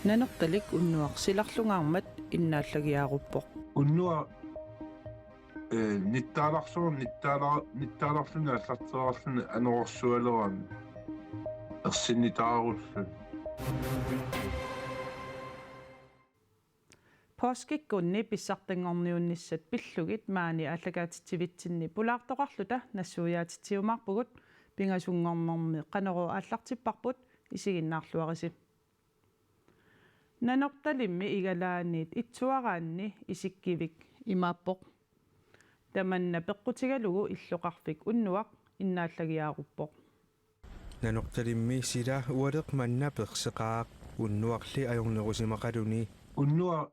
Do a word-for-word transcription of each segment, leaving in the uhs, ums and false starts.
Nanortalik unnuaq silarlungaarmat innaallagiaaruppoq. Unnuaq, eh, nittaalarsuarni nittaala-, nittaalarluni aallartereerluni anorersualerami ersinnitaarulluni. Poorskikkunni pissartanngorniunnissat pillugit maani aallakaatitsivitsinni pulaartoqarluta nassuiaatitsiumaarpugut, pingasunngornermi Qanorooq aallartipparput, isiginnaarluarisi. Nanortalimmi igalaaniit itsuaraanni isikkivik imaappoq. Tamanna peqqutigalugu illoqarfik unnuaq innaallagiaaruppoq. Nanortalimmi sila ualeq manna perseqaaq, unnuarli ajornerusimaqaluni. Unnuaq,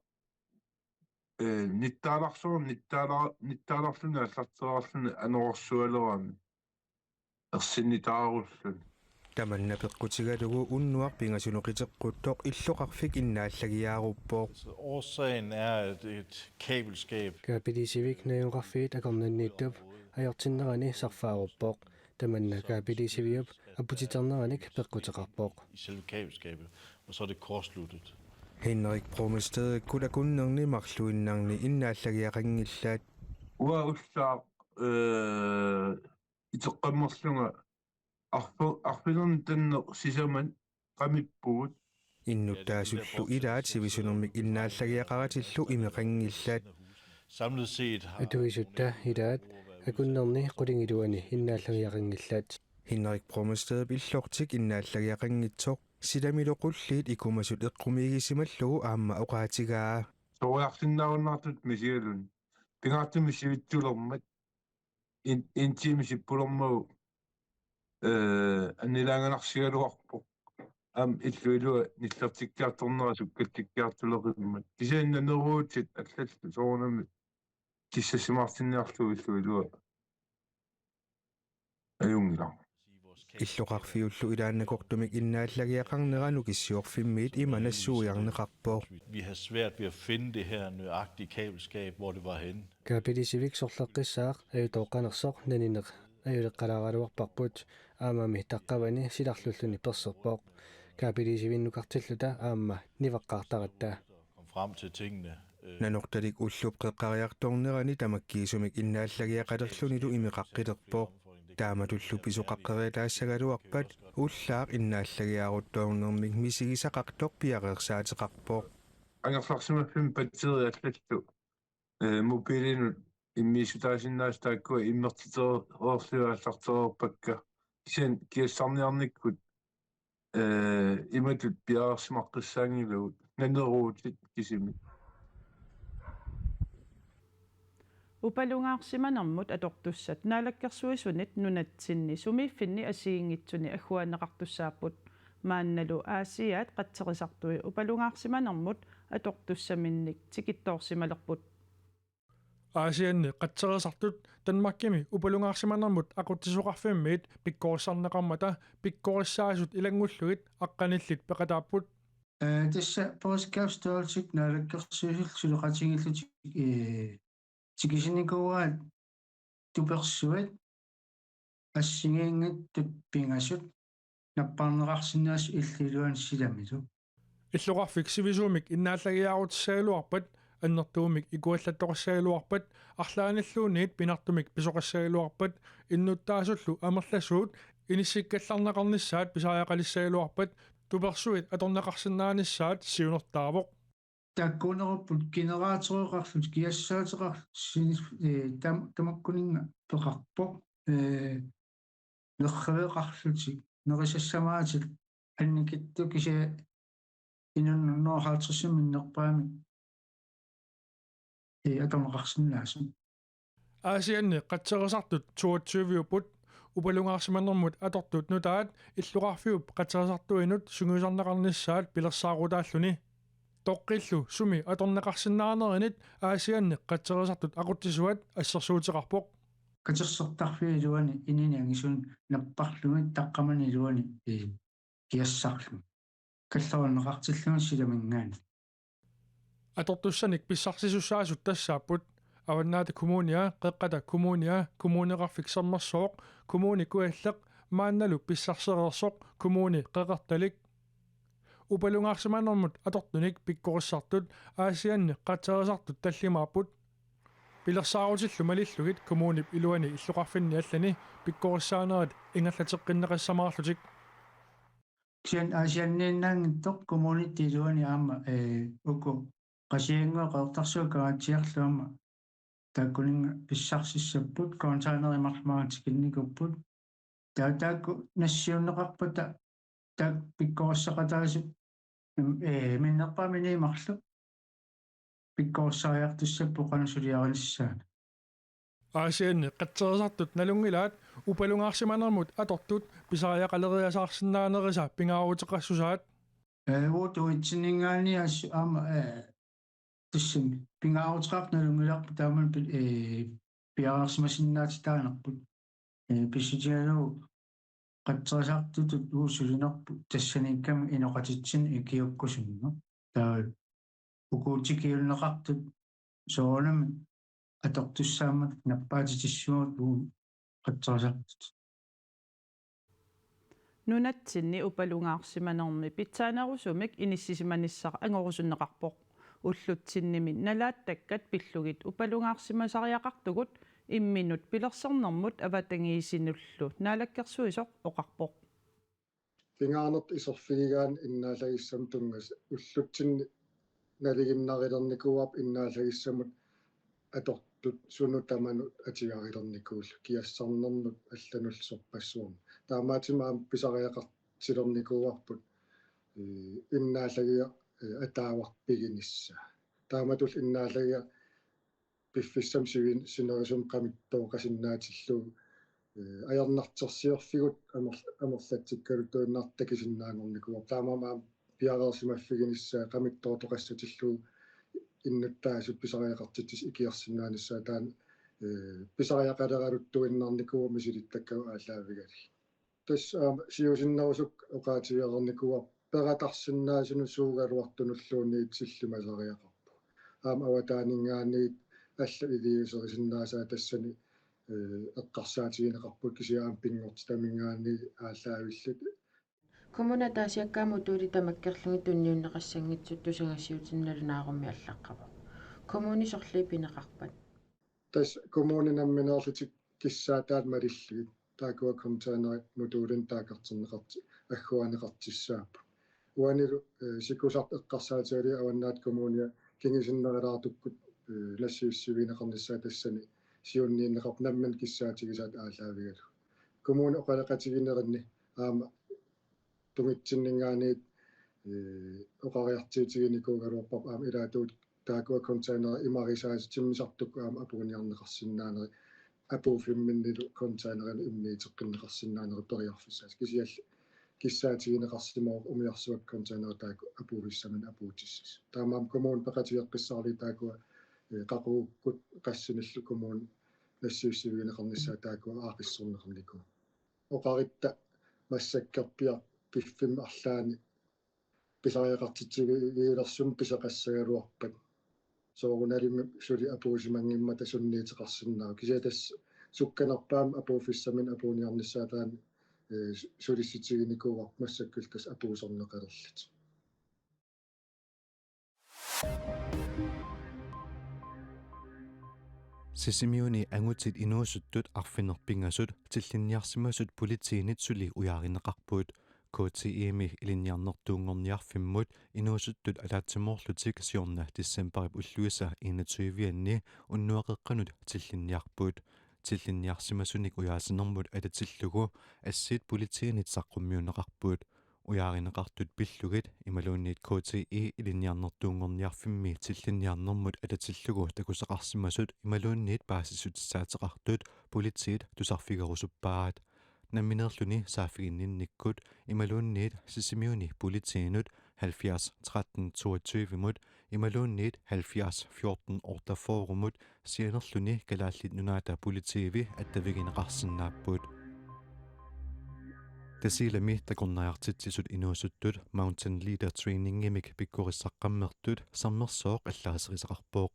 eh, nittaalarsuarni nittaala-, nittaalarluni aallartereerluni anorersualerami ersinnitaarulluni. Tamanna peqqutigalugu unnuaq pingasunut qiteqquttoq illoqarfik innaallagiaaruppoq. Årsagen er, at et kabelskab Kaapiliisivik najugaqarfiit akornanniittup ajortinnerani sarfaaruppoq. Tamanna kaapiliisiviup apputiternerani peqquteqarpoq. I selve kabelskabet, og så er det kortsluttet. Henrik Brommestedekkut akunnerni marluinnarni innaallagiaqanngillat. Uanga ullaaq, eh, iteqqammerlunga arfe-, arfineq-tanneq sisamat qamippugut. Innuttaasullu ilaat sivisunermik innaallagiaqaratillu imeqanngillat. Samlet set har Atuisutta ilaat akunnerni qulingiluani innaallagiaqanngillat. Henrik Brommestedip illortik innaallagiaqanngitsoq, silamilu qulliit ikumasut eqqumiigisimallugu aamma oqaatigaa. Soriarsinnaajunnaartut misigaluni. Pingaartumik sivitsulermat in-, en time sippulermagu, eh, annilaanganarsigaluarpoq. Aamma illup ilua nillertikkiartornera sukkaltikkiartuleqimmat. Kisianni naneruutit allallu soorunami kissassimaartinniarlugu illup ilua ajunngilaq. Illoqarfiullu ilaannakortumik innaallagiaqarnera Nukissiorfimmiit ima nassuiarneqarpoq. Vi har svært ved at finde det her nøjagtige kabelskab, hvor det var henne. Kaapiliisivik sorleqqissaaq ajutooqqanersoq nanineq ajuleqqalaaraluarparput, aammami taqqavani silarlulluni perserpoq. Kaapiliisivinnukartilluta aamma niveqqaartaratta. Kom frem til tingene. Nanortalik ullup qeqqariartornerani tamakkiisumik innaallagiaqalerlunilu imeqaqqilerpoq. Taamatullu pisoqaqqeriataassagaluarpat ullaaq innaallagiaruttornermik misigisaqartoq piareersaateqarpoq. Angerlarsimaffimmi batteriit allallu, eh, mobilinut immiussitaasinnaasut taakkua immertitereerlugit aallartereerpakka. Kisianni kiassarniarnikkut, eh, imatut piareersimaqqissaanngilagut, naneruutit kisimik. Upalungaarsimanermut atortussat Naalakkersuisunit nunatsinni sumiiffinni assigiinngitsuni agguaanneqartussaapput. Maannalu Aasiaat qatserisartui upalungaarsimanermut atortussaminnik tikittoorsimalerput. Aasianni qatserisartut Danmarkimi upalungaarsimanermut aqutsisoqarfimmiit pikkorissarneqarmata pikkorissaasut ilanngullugit aqqanillit peqataapput. Eh, tassa Poorskikkup Stoltip Naalakkersuisullu suleqatigiillutik, eh, tikisinikuuaat tupersuit assigiinngitsut pingasut napparneqarsinnaasut illup iluani silamilu. Illoqarfik sivisuumik innaallagiaarutissagaluarpat, annertuumik ikuallattoqassagaluarpat, arlaannilluunniit pinartumik pisoqassagaluarpat, innuttaasullu amerlasuut inissikkallarneqarnissaat pisariaqalissagaluarpat, tupersuit atorneqarsinnaanissaat siunertaavoq. Taakkuunerupput generatoreqarlutik, kiassaateqarlutik, sinis-, eh, tam-, tamakkuninnga peqarpoq, eh, nerriveqarlutik, nerisassamaatit annikitsut kisianni inunnut hundrede og halvtredsimik minnerpaamik, eh, atorneqarsinnaasut. Aasianni qatserisartut toogtyve-upput upalungaarsimanermut atortut nutaat illoqarfiup qatserisartuinut sungiusarneqarnissaat pilersaarutaalluni. Toqqillu sumi atorneqarsinnaanerinit Aasianni qatserisartut aqutsisuat assersuuteqarpoq. Katersortarfiup iluani inini angisuuni napparluni taqqamani iluani, eh, kiassarluni. Kallerineqartilluni silaminngaanniit. Atortussanik pissarsisussaasut tassaapput Avannaata Kommunia, Qeqqata Kommunia, Kommuneqarfik Sermersooq, Kommune Kujalleq, maannalu pissarsereersoq kommuni qeqertalik. Upalungaarsimanermut atortunik pikkorissartut Aasianni qatserisartut tallimaapput. Pilersaarutillu malillugit kommunip iluani illoqarfinni allani pikkorissaanerit ingerlateqqinneqassamaarlutik. Kisianni Aasianniinnaanngitsoq kommunitta iluani aamma, ee, uku Qasigiannguit Qeqertarsuup Kangaatsiarlu aamma taakkuninnga pissarsissapput, containerit marluk maanga tikinnikuupput. Taava taakku nassiunneqarpata taakku pikkorissaqataasut, em, ee, minnerpaamini marluk pikkorissariartussapput qanoq suliarinissaanut. Aasianni qatserisartut nalunngilaat upalungaarsimanermut atortut pisariaqaleriasaarsinnaanerisa pingaaruteqassusaat. Ee, uagut tungitsinninngaanniit assut aamma, ee, tassami pingaaruteqartut nalunngilarput taamani pi-, ee, piareersimasinnaatitaanerput. Ee, pissutigalugu qatserisartutut uagut sulinerput tassaniikkami inoqatitsinnut ikiuukkusunnut. Taava uku tikiunneqartut soorunami atortussaammat nappaatitissimavoq uagut qatserisartutut. Nunatsinni upalungaarsimanermi pitsaanerusumik inissisimanissaq angorusunneqarpoq. Ullutsinnimi nalaattakkat pillugit upalungaarsimasariaqartugut imminut pilersornermut avatangiisinullu naalakkersuisoq oqarpoq. Pingaarnertut iserfigigaanni innaallagissamut tunngasut ullutsinni nalinginnarilernikuuarput innaallagissamut atortut sunut tamanut atugarilernikuullutik kiassarnernut allanullu sorpassuarnut. Taamaattumik aamma pisariaqartilernikuuarput, ee, innaallagiaq, ee, ataavarput piginissaa. Taamatullu innaallagiaq piffissami sivi-, sinerissami qamittooqasinnaatillugu, ee, ajornartorsiorfigut amer-, amerlatsikkaluttuinnartut takusinnaanernikuuarput. Taamaammat aamma piareersimaffiginissaa qamittoortoqassatillugu innuttaasut pisariaqartitsisut ikiorsinnaanissaat taanna, ee, pisariaqaleraluttuinnarnikuuvoq misilittakkagut aallaavigalugit. Tassa aamma siusinnerusukkut oqaatigereernikuuarput peqataarsinnaasunut suugaluartunulluunniit sillimasariaqarpoq. Aamma avataaninngaanniit allat iliuuserisinnaasai tassani, ee, eqqarsaatigineqarput kisianni aamma pinngortitaminngaanniit aallaavillutik. Kommuni ataasiakkaat modulit tamakkerlugit tunniunneqassanngitsut tusagassiuutinnalu naarummi allaqqavoq. Kommuni sorliit pineqarpat? Tassa kommuni nammineerlutik kissaataat malillugit taakkua containerit modulinik taakkarterneqarti-, agguaanneqartussaapput. Uanilu, ee, sikusartut eqqarsaatigalugit Avannaata Kommunia kingusinnerulaartukkut, ee, nassiussivigineqarnissaa tassani siunniunneqarpoq nammineq kissaatigisaat aallaavigalugu. Kommuni oqaloqatiginerinni aamma tungitsinninngaanniit, ee, oqariartuutiginikuugaluarparput aamma ilaatigut taakkua containerit imarisaasut timmisartukkut aamma apuuniarneqarsinnaanerit apuuffimminnilu containerit immiuteqqinneqarsinnaanerit periarfissaasut kisianni kissaatigineqarsimavoq umiarsuakkut containerit taakku apuuffissaminnik apuutissasut. Taamaammat kommuni peqatigeqqissaarlugit taakkua, ee, qaqugukkut qassinillu kommuni nassiussivigineqarnissaa taakkua aaqqissorneqarnikuupput. Oqaritta massakkorpiaq piffimmi arlaanni pisariaqartitsivigilersumik pisoqassagaluarpat soorunalimi suli apuusimanngimmata sunniuteqarsinnaavoq. Kisianni tassa sukkanerpaamik apuuffissaminnik apuuniarnissaa taanna, ee, su-, sulissutiginikuuarput massakkullu tassa apuusorneqalerlutik. Sisimiuni angutit inuusuttut arfineq-pingasut tillinniarsimasut politiinit suli ujaarineqarput. K T I-mi ilinniarnertuunngorniarfimmut inuusuttut ataatsimoorlutik siorna decembarip ulluisa enogtyve-anni unnuaqeqqanut tillinniarput. Tillinniarsimasunik ujaasinermut atatillugu assiit politiinit saqqummiunneqarput. Ujaarineqartut pillugit imaluunniit K T I ilinniarnertuunngorniarfimmi tillinniarnermut atatillugu takusaqarsimasut imaluunniit paasissutissaateqartut politiit tusarfigerusuppaat. Nammineerluni saaffiginninnikkut imaluunniit Sisimiuni politiinut halvfjerds tretten toogtyve-mut imaluunniit halvfjerds fjorten otteogfyrre-mut sianerluni Kalaallit Nunaata Politiivi attavigineqarsinnaapput. Tasiilami takornariartitsisut inuusuttut Mountain Leader Trainingimik pikkorissaqqammertut Sermersooq allaaserisaqarpoq.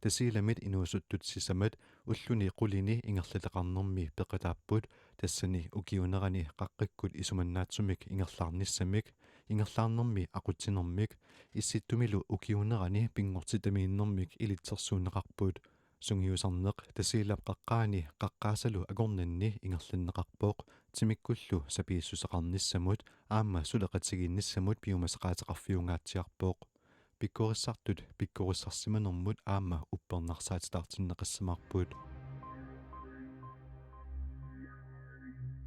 Tasiilamit inuusuttut sisamat ulluni qulini ingerlaleqarnermi peqataapput, tassani ukiuunerani qaqqakkut isumannaatsumik ingerlaarnissamik, ingerlaarnermi aqutsinermik, Issittumilu ukiuunerani pinngortitamiinnermik ilitsersuunneqarput. Sungiusarneq Tasiilap qaqqaani qaqqaasalu akornanni ingerlanneqarpoq, timikkullu sapiissuseqarnissamut aamma suleqatigiinnissamut piumasaqaateqarfiungaatsiarpoq. Pikkorissartut pikkorissarsimanermut aamma uppernarsaatitaartinneqassavarput.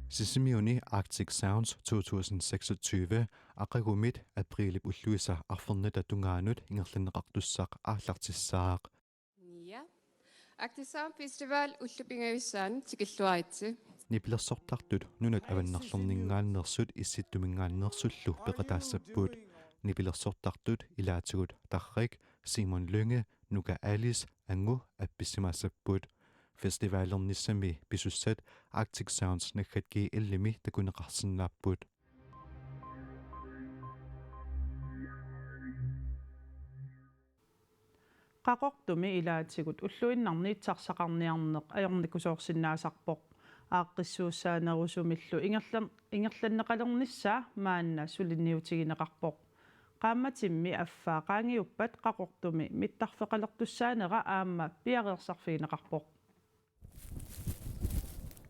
Sisimiuni Arctic Sounds to tusind seksogtyve aqagumit apriilip ulluisa arfernata tungaanut ingerlanneqartussaq aallartissaaq. Ja. Arctic Sound Festival ullut pingajussaanni tikilluaritsi. Nipilersortartut nunat avannarlerninngaanneersut Issittuminngaanneersullu peqataassapput. Nipilersortartut ilaatigut Tarrik, Simon Lynge, Nuka Alice, Angu appissimaassapput. Festivalernissami pisussat Arctic Sounds naggat G L-imi takuneqarsinnaapput. Qaqortumi ilaatigut ulluinnarni taxaqarniarneq ajornakusoorsinnaasarpoq. Aaqqissuussaanerusumillu ingerlan-, ingerlanneqalernissaa maanna suliniutigineqarpoq. Qaammatimmi affaa qaangiuppat Qaqortumi mittarfeqalertussaanera aamma piareersarfigineqarpoq.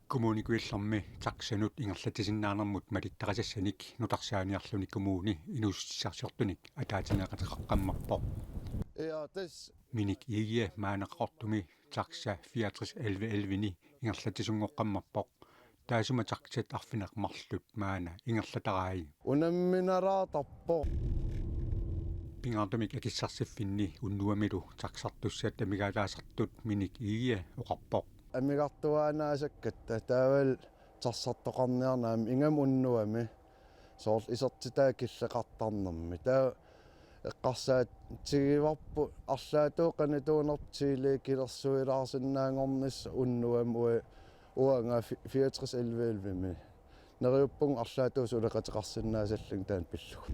Kommune Kujallermi taxanut ingerlatsisinnaanermut malittarisassani nutarsaaniarluni kommuni inuussutissarsiortunik ataatsimeeqateqaqqammerpoq. Ja, tassa. Minik Egede maanna Qaqortumi taxa fireogtres elleve elleve-ni ingerlatsisunngoqqammerpoq. Taassuma taxat arfineq-marluk maanna ingerlatarai. Unamminalaartarpoq. Pingaartumik akissarsiffinni unnuamilu taxartussat amigaataasartut Minik Egede oqarpoq. Amigartuaannaasakkatta taavalu taxartoqarniarneq aamma ingammik unnuami. Soorlu isertitat killeqartarnermi. Taava eqqarsaatigivarput arlaatigut qanituunerput T L-ikilersuilaarsinnaanngornissaq unnuami ua-, uanga fi-, fireogtres elleve elleve-mi. Neriuppunga arlaatigut suleqateqarsinnaasallunga taanna pillugu.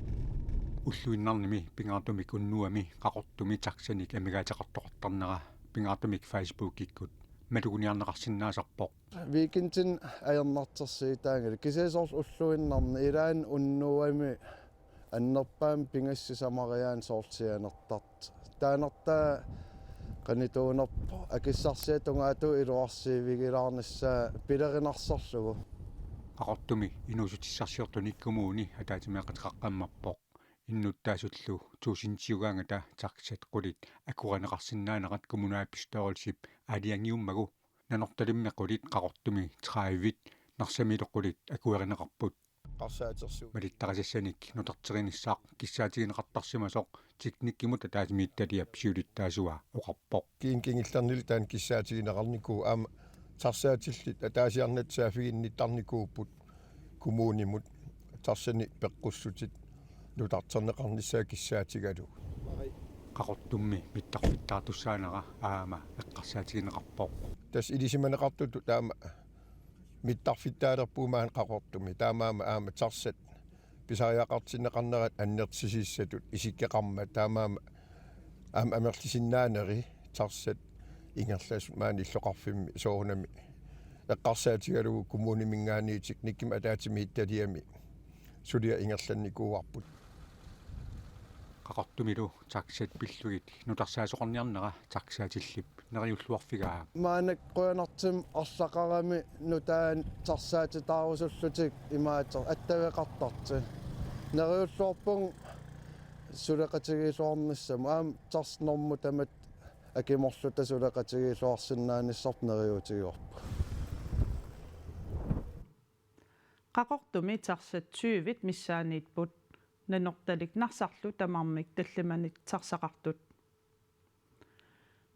Ulluinnarnimi pingaartumik unnuami Qaqortumi taxanik amigaateqartoqartarnera pingaartumik Facebookikkut maluguniarneqarsinnaasarpoq. Weekendini ajornartorsiutaanngilaq. Kisianni soorlu ulluinnarni ilaanni unnuami annerpaamik pingasut sisamariaaneq soorlu sianertartoq. Taanertaa qanituunerpoq akissarsiat tungaatigut iluarsiivigilaarnissaa pilerinarsorlugu. Qaqortumi inuussutissarsiortunik kommuni ataatsimeeqateqaqqammerpoq. Innuttaasullu tuusintiugaangata taxat qulit akuerineqarsinnaanerat kommunalbestyrelsip aalajangiummagu Nanortalimmi qulit Qaqortumi tredive-t Narsamilu qulit akuerineqarput. Qarsaatersuut. Malittarisassanik nutarterinissaat kissaatigineqartarsimasoq teknikkimut ataatsimiititaliap siulittaasua oqarpoq. Kiin kingullernilu taanna kissaatigineqarnikuuvoq aamma taxaatillit ataasiarnatik saaffiginnittarnikuupput kommunimut taxanik peqqussutit nutarterneqarnissaat kissaatigalugu. Qaqortumi mittarfittaartussaanera aamma eqqarsaatigineqarpoq. Tassa ilisimaneqartutut taama mittarfittaalerpugut maani Qaqortumi. Taamaammat aamma taxat pisariaqartinneqarnerat annertusissatut isikkoqarmat. Taamaammat aamma amerlisinnaaneri taxat ingerlasut maani illoqarfimmi soorunami eqqarsaatigalugu kommuniminngaanniit teknikkimut ataatsimiititaliami suliaq ingerlannikuuarput. Qaqortumilu taxat pillugit nutarsaasoqarniarnera taxaatillip neriulluarfigaa. Maannakkut qujanartumik arlaqarami nutaanik taxaatitaarusullutik imaattoq attaveqartartut. Neriulluarpunga suleqatigiilluarnissamut aamma taxat normut tamatta akimorluta suleqatigiilluarsinnaanissarput neriuutigaarput. Qaqortumi taxat tyve-t missaanniipput. Nanortalik Narsarlu tamarmik tallimanik taxaqartut.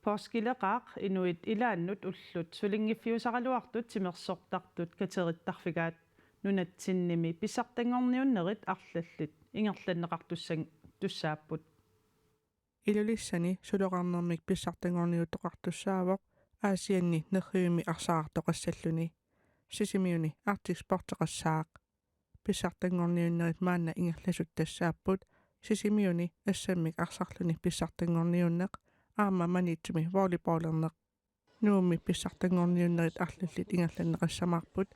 Poorskileqaaq inuit ilaannut ullut sulinngiffiusaraluartut timersortartut katerittarfigaat. Nunatsinnimi pissartanngorniunnerit arlallit ingerlanneqartussan-, tussaapput. Ilulissani suloqarnermik pissartanngorniuttoqartussaavoq Aasianni nerrivimmi arsarartoqassalluni. Sisimiuni Arctic Sporteqassaaq. Pissartanngorniunnerit maanna ingerlasut tassaapput Sisimiuni assammik arsarluni pissartanngorniunneq aamma Maniitsumi volleyballerneq. Nuummi pissartanngorniunnerit arlallit ingerlanneqassamaarput.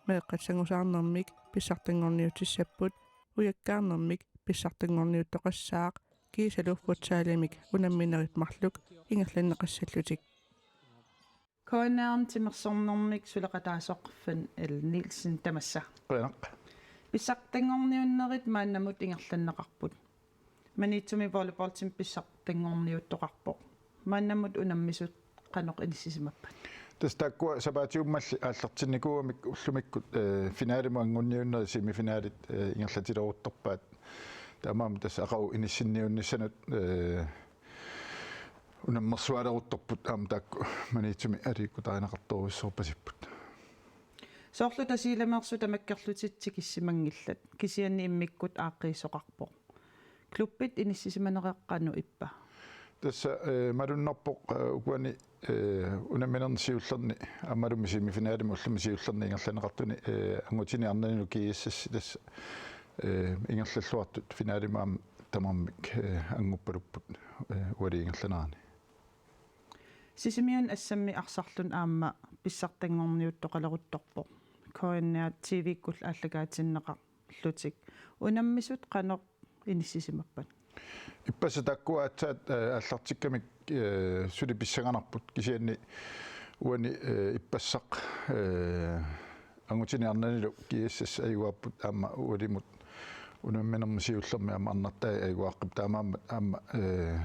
Meeqqat sangusaarnermik pissartanngorniutissapput, ujakkaarnermik pissartanngorniuttoqassaaq, kiisalu futsalimik unamminerit marluk ingerlanneqassallutik. K N R-mi timersornermik suleqataasoq Finn L. Nielsen, tamassa. Qujanaq. Pissartanngorniunnerit maannamut ingerlanneqarput. Maniitsumi volleyballimi pissartanngorniuttoqarpoq. Maannamut unammisut qanoq inissisimappat? Tassa taakkua sapaatiummalli aallartinnikuugamik ullumikkut, eh, finalimut anguniunnerit semifinalit, eh, ingerlatileruttorpaat. Taamaammat tassa aqagu inissinniunnissanut, eh, unammersualeruttorput, aamma taakku Maniitsumi aliikkutarineqartorujussuarpasipput. Soorlu Tasiilameersut tamakkerlutit tikissimanngillat, kisianni immikkut aaqqiisoqarpoq. Klubbit inissisimanerat qanoq ippa? Tassa, eh, malunnarpoq, eh, ukuani, eh, unamminerni siullerni, aammalumi semifinalimi ullumi siullerni ingerlanneqartuni, eh, angutini arnanilu G S S tassa, eh, ingerlalluartut finalimut aamma tamarmik, eh, annguppalupput, eh, uali ingerlanerani. Sisimiuni assammi arsarluni aamma pissartanngorniuttoqaleruttorpoq. K N R T V-kkullu aallakaatinneqarlutik. Unammisut qanoq inissisimappat? Ippassaq taakkua aatsaat, eh, aallartikkamik, eh, suli pissanganarput, kisianni uani, eh, ippassaq, eh, angutini arnanilu G S S ajugaapput, aamma ualimut unamminermi siullermi aamma arnartai ajugaaqqippoq, taamaammat aamma, eh,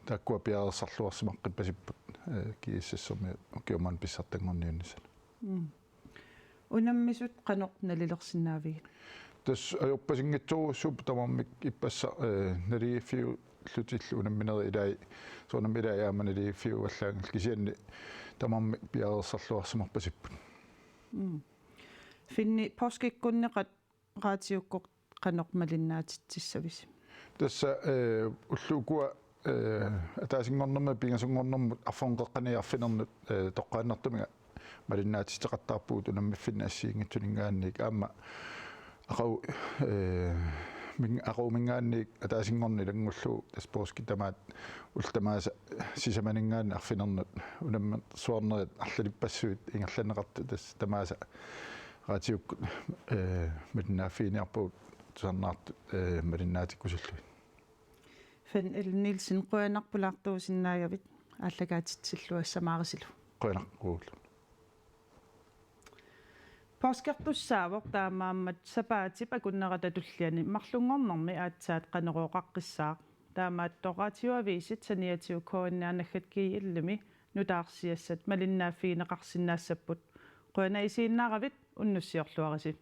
taakkua piareersarluarsimaqqipasipput, eh, G S S-ermiut ukiumani pissartanngorniunnissanut. Mm. Unammisut qanoq nalilersinnaavigit? Tassa ajorpasinngitsorujussuupput tamarmik ippassaq, eh, naligiiffiullutillu unamminerit ilai, soorunami ilai aamma naligiiffiuvallaanngillat, kisianni tamarmik piareersarluarsimarpasipput. Mm. Finni, poorskikkunni qa-, raatiukkut qanoq malinnaatitsissavisi? Tassa, eh, ullut ukua, eh, ataasinngornermut pingasunngornermut arfernup qeqqani arfinernut, eh, toqqaannartumik malinnaatitseqattaarpugut unammiffinni assigiinngitsuninngaanniit, aamma aqagu, eh, min-, aqaguminngaanniit ataasinngorneq ilanngullugu tassa poorskit tamaat ullut tamaasa sisamaninngaanniit arfinernut unammersuarnerit arlalippassuit ingerlanneqartut tassa tamaasa raatiukkut, eh, malinnaaffiiniarpagut tusarnaartut, eh, malinnaatikkusullugit. Finn L. Nielsen, qujanaq pulaartuusinnaagavit, aallakaatitsilluassamaarisilu. Qujanaq uullu. Poorskertussaavoq, taamaammat sapaatip akunnerata tulliani marlunngornermi aatsaat Qanorooqaqqissaaq. Taamaattoq Radioavisit saniatigut K N R naggat G L-imi nutaarsiassat malinnaaffigineqarsinnaassapput. Qujanaq isiginnaaravit, unnussiorluarisi.